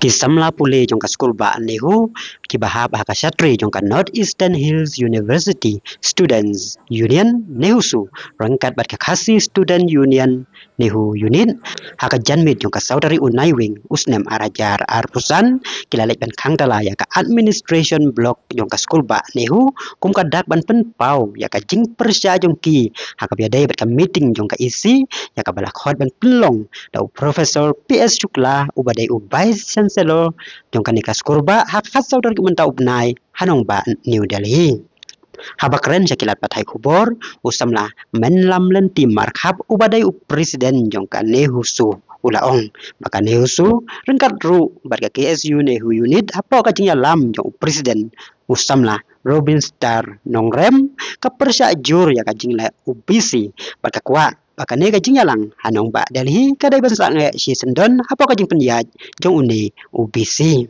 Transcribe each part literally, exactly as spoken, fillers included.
Ki samla pule jong ka skulbah NEHU kiba hap ha ka shatri jong ka North Eastern Hills University Students Union, NEHUSU, ryngkat bad ka Khasi Student Union, NEHU Unit, ha ka janmiet jong ka saw tarik u Naiwieng u snem ar hajar arphew san, ki la leit ban khang tala ïa ka administration block jong ka skulbah NEHU kum ka dak ban pynpaw ïa ka jingpyrshah jong ki ha kaba ïadei bad ka meeting jong ka EC ïa kaba la khot ban pynlong da u Professor P S Shukla uba dei u Vice Chancellor jong kane ka skulbah ha ka khatsaw tarik mynta u bnai ha nongbah New Delhi. Haba kren sha ki lad pathai khubor, u samla Menlam Lynti Markhap uba dei u President jong ka NEHUSU u la ong ba ka NEHUSU ryngkat ruh bad ka KSU NEHU Unit hapoh ka jingïalam jong u President u samla Robin Star Nongrem ka pyrshah jur ïa ka jingleh OBC bad ka kwah ba kane ka jingïalang ha nongbah Delhi ka dei ban sangeh shisyndon hapoh ka jingpynïaid jong une OBC.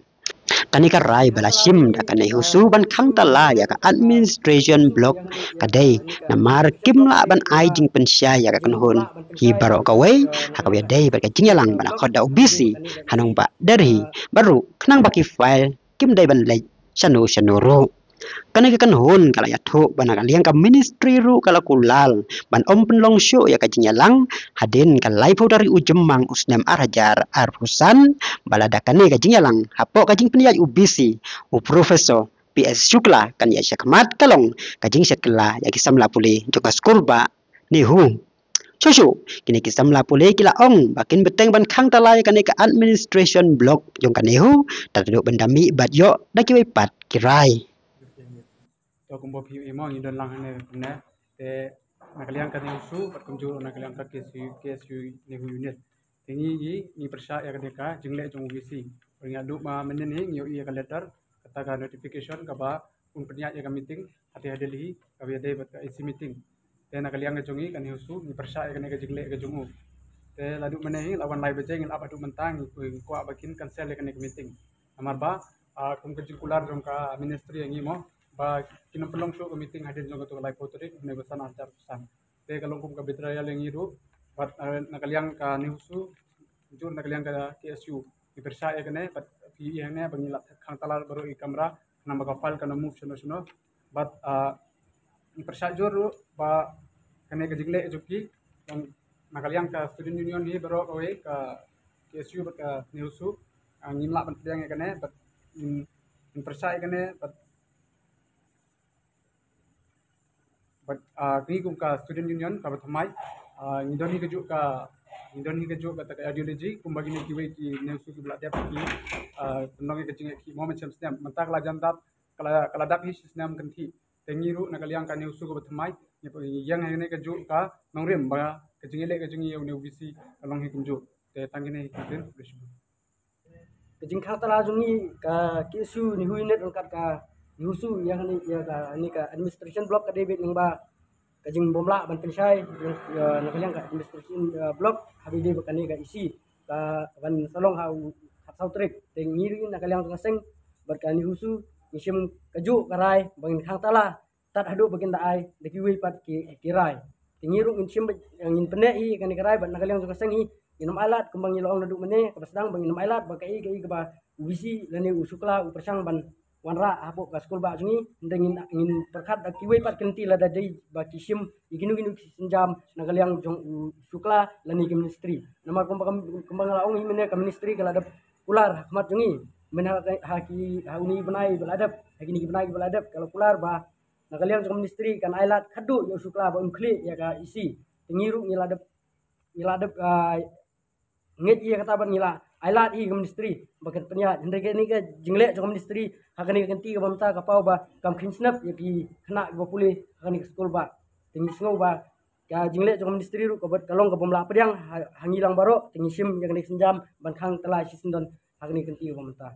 Kane ka rai ba la shim da ka NEHUSU ban khang tala ïa ka administration block ka dei namar kim lah ban ai jingpynshai ïa ka kynhun hi baroh kawei ha kaba ïadei bad ka jingïalang ba la khot da OBC ha nongbah Delhi bad ruh khnang ba ki file kim dei ban leit shano shano ruh. Kane ka kynhun ka la ïathuh ba na ka liang ka ministry ruh ka la kular ban ym pynlong shuh ïa ka jingïalang hadien ka laiphew tarik u Jymmang u snem ar hajar arphew san ba lada kane ka jingïalang hapoh ka jingpynïaid OBC u Professor P S Shukla kan ïaid shakhmat ka long ka jingshet kylla ïa ki samla pule jong ka skulbah NEHU. Shuh shuh kine ki samla pule ki la ong ba kin bteng ban khang tala ïa kane ka administration block jong ka NEHU tad haduh ban da mih bad ïoh da kiwei pat ki rai. To kumba phi ïohi mo ngi don lang hangne kumne te na ka liang ka NEHUSU bad kumjuh na ka liang ka KSU, KSU NEHU Unit. Te ngi ngi ngi pyrshah ïa kane ka jingleh jong OBC. Bad ngi haduh ma mynne ngi ïohi ïa ka letter kata ka notification kaba un pynïaid ïa ka meeting hati ha Delhi kaba ïadei bad ka EC meeting. Te na ka liang ka jong ngi ka NEHUSU ngi pyrshah ïa kane ka jingleh ka jong u. Te la duh mynne hi la wan lai baje ngi la ap haduh mynta ngi kwah ba kin cancel ïa kane ka meeting. Namar ba ah, kum ka jingkular jong ka ministry ïa ngi mo ba kin ym pynlong shuh ka meeting hadien jong kato ka laiphew tarik u bnai ba san ar hajar arphew san. Te ka long kum ka betrayal ïa ngi ruh bad ah, na ka liang ka NEHUSU jur na ka liang ka KSU ngi pyrshah ïa kane bad phi ïa kane ba ngi la khang tala baroh ki kamra khnang ba ka file kan ym move shano shano bad ah, ngi pyrshah jur ruh ba kane ka jingleh jong ki na ka liang ka student union hi baroh kawei ka KSU bad ka NEHUSU ah, ngim lah ban pdiang ïa kane bad ngin pyrshah ïa kane bad bad ah, ngi kum ka student union kaba thymmai ah, ngi don hi kajuh ka ngi don hi kajuh kata ka ideology kumba kine kiwei ki NEHUSU kiba la dep ki ah, pynlong ïa ka jingeh ki mo mynshem snem mynta ka la jan dap ka la ka la dap hi shi snem kynthih. Te ngi ruh na ka liang ka NEHUSU kaba thymmai ngi ïeng ha kane kajuh ka nongrim ba ka jingïaleh ka jong ngi ïa une OBC ka long hi kumjuh. Te tang kine hi ktien. Ka jingkhang tala jong ngi ka KSU NEHU Unit ryngkat ka NEHUSU ïa kane ïa kane ka administration block ka dei beit lyngba ka jingbymlah ban pynshai ïa na ka liang ka administration block ha ba dei ba kane ka EC ka ban sa long ha u khatsaw tarik. Te ngi ruh na ka liang jong ka seng bad ka NEHUSU ngi shim kajuh ka rai ba ngin khang tala tad haduh ba kin da ai da kiwei pat ki ki rai. Te ngi ruh ngin shim ngin pynneh hi kane ka rai bad na ka liang jong ka seng hi ngin ym ailad kumba ngi la ong naduh mynne kaba sdang ba ngin ym ailad ba kaei kaei kaba OBC lane u Shukla u pyrshang ban wanrah hapoh ka skulbah jong ngi. Hynrei ngin ngin pyrkhat da kiwei pat ki lynti lada dei ba ki shim ïa kino kino ki sienjam na ka liang jong u Shukla lane ki ministry. Namar kumba kumba nga la ong hi mynne ka ministry ka la dep kular ha khmat jong ngi mynne ha ki ha une u bnai ba la dep ha kine ki bnai ba la dep ka la kular ba na ka liang jong ka ministry kan ailad khadduh ïa u Shukla ba un khlieh ïa ka EC. Te ngi ruh ngi la dep ngi la dep ah, ngeit ïa kata bad ngi la ailad hi ka ministry ba kan pynïaid. Hynrei kane ka jingleh jong ka ministry ha kane ka kynti kaba mynta ka paw ba kam kheiñ snep ïa ki khynnah kiba pule ha kane ka skulbah. Te ngi sngew ba ka jingleh jong ka ministry ruh ka bad ka long ka bym lah pdiang ha ngi lang baroh. Te ngi shim ïa kane ka sienjam ban khang tala shisyndon ha kane ka kynti kaba mynta.